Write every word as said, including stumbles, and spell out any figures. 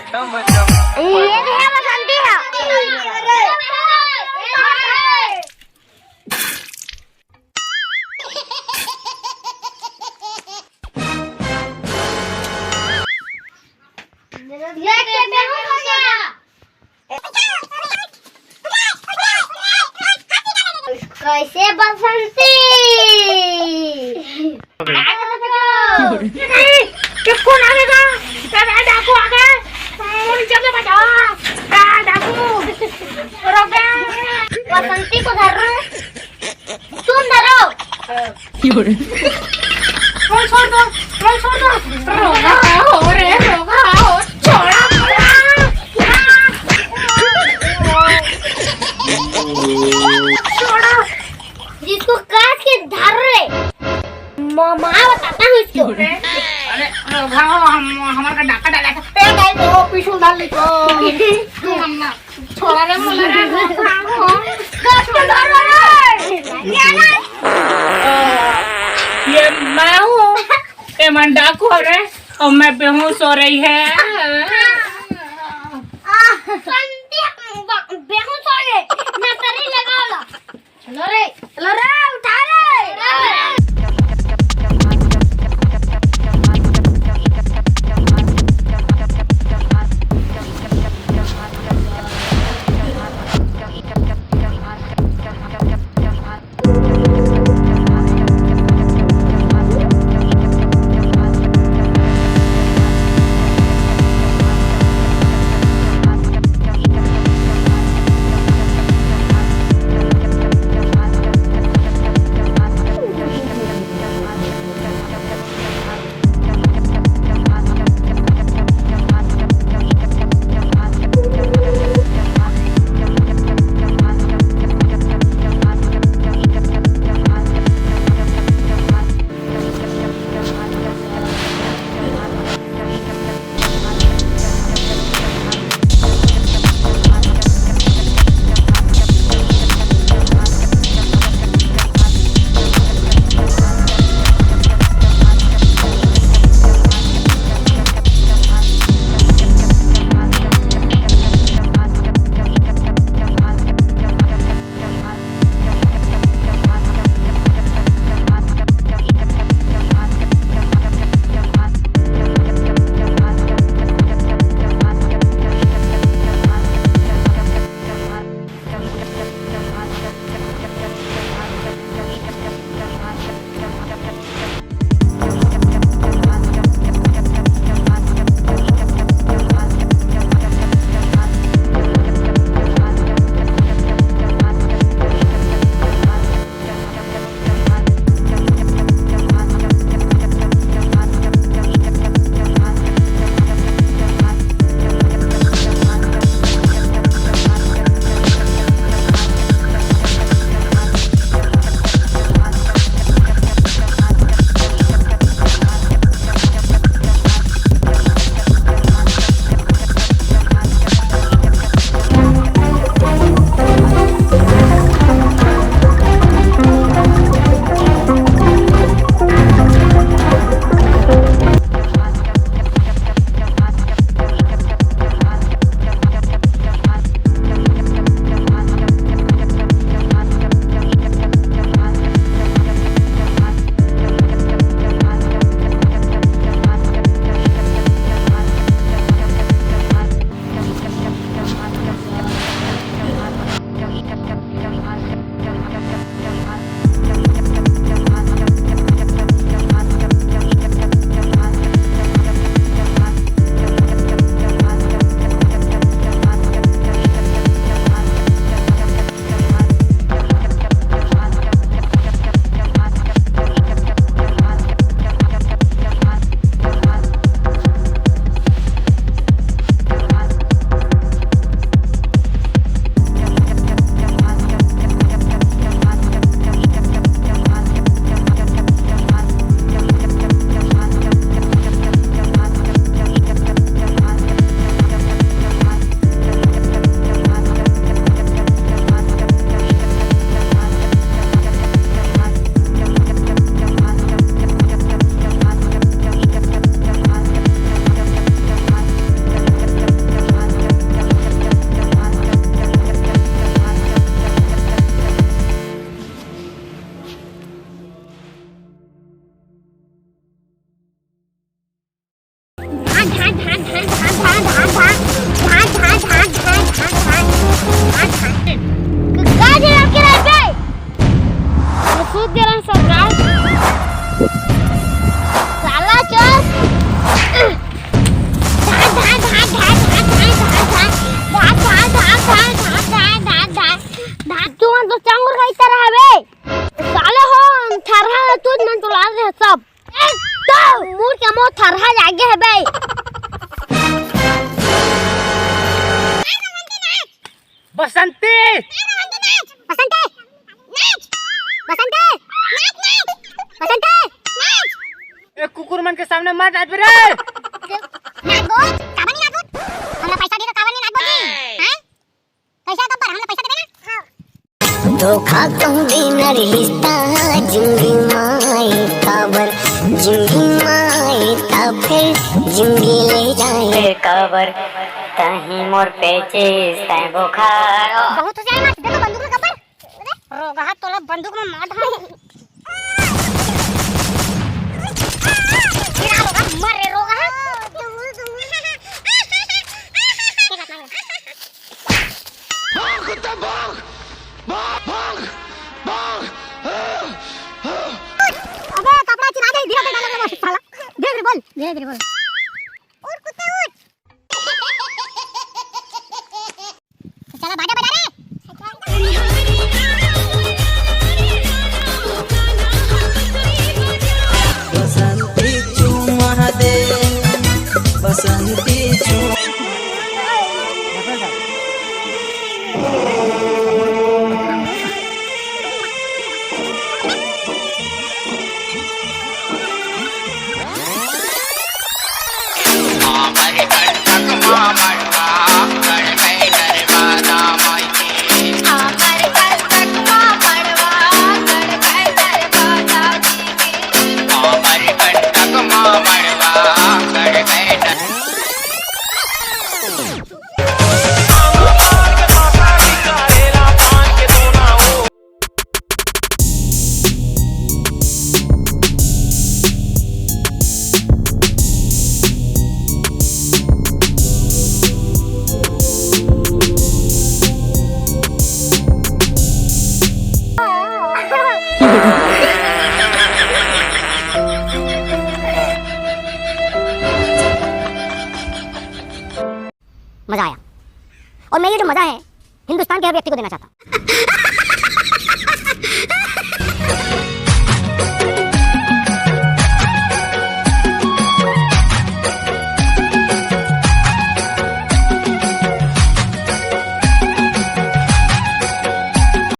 ये भी है बसंती है। ये क्या बेहोश हो गया? कैसे बसंती? किसको ना लेगा? तेरा डाकू आ गया। मुझे जल्दी बचाओ। आ, डाकू। रुक गया। बसंती को धर रहे। तुम धरो। रोल छोड़ दो, रोल छोड़ दो। रोगा हो रे, रोगा हो। छोड़ा, छोड़ा। छोड़ा। जिसको काट के धर रे। म-, माँ बताता हूँ इसको। अरे, रोगा हो, हम, हमारे का डाका डाला था। ए, भाई, वो पीछू डाल ली तो। तू हम ना। छोड़ा रे, मोला रे, रोक रहा हूँ। कस के धर रे। ये मैं हूँ। ये मन डाकू हो रे, और मैं बेहोश हो रही है। संदीप बेहोश हो गए। मैं तरी लगावला। चलो रे, चलो रे, उठा रे। का जे लड़के रह गए? सूत गेलन सब का? साला चोर। तू मन तो चांगुर का इतना हवे। साले हो, थरहा तू मन तो लाल रहे सब। ए, तो मूड़ के मो थरहा लागे है बे। बसंती! बसंती! बसंती! बसंती! ए कुकुर मन के सामने मत नाच रे। नाच बोल, काबर नहीं नाच बोल? हमरा पैसा दे तो काबर नहीं नाच बोल? हैं? पैसा कब पर हमरा पैसा देबे ना? धोखा कहूँ देना रिश्ता, जिंदगी माए काबर, जिंदगी माए ता फिर जिंदगी ले जाए काबर, तही मोर पेचिस तय बुखार। बहुत हो जाए ना, दे तो बंदूक लगा पर। रोगहा तोला बंदूक में मार ढाल। गिरा रोगहा, मर रे रोगहा। भाग कुत्ता, भाग, भाग, भाग, भाग। अबे, कपड़ा चिरा दे, धीरे से डालो, साला। धीरे धीरे बोल, धीरे धीरे बोल। उठ कुत्ते, उठ। तो चला, बाजा बजा रे। बसंती चू महादेव, बसंती चू। मजा आया। और मैं ये जो मजा है, हिंदुस्तान के हर व्यक्ति को देना चाहता हूँ।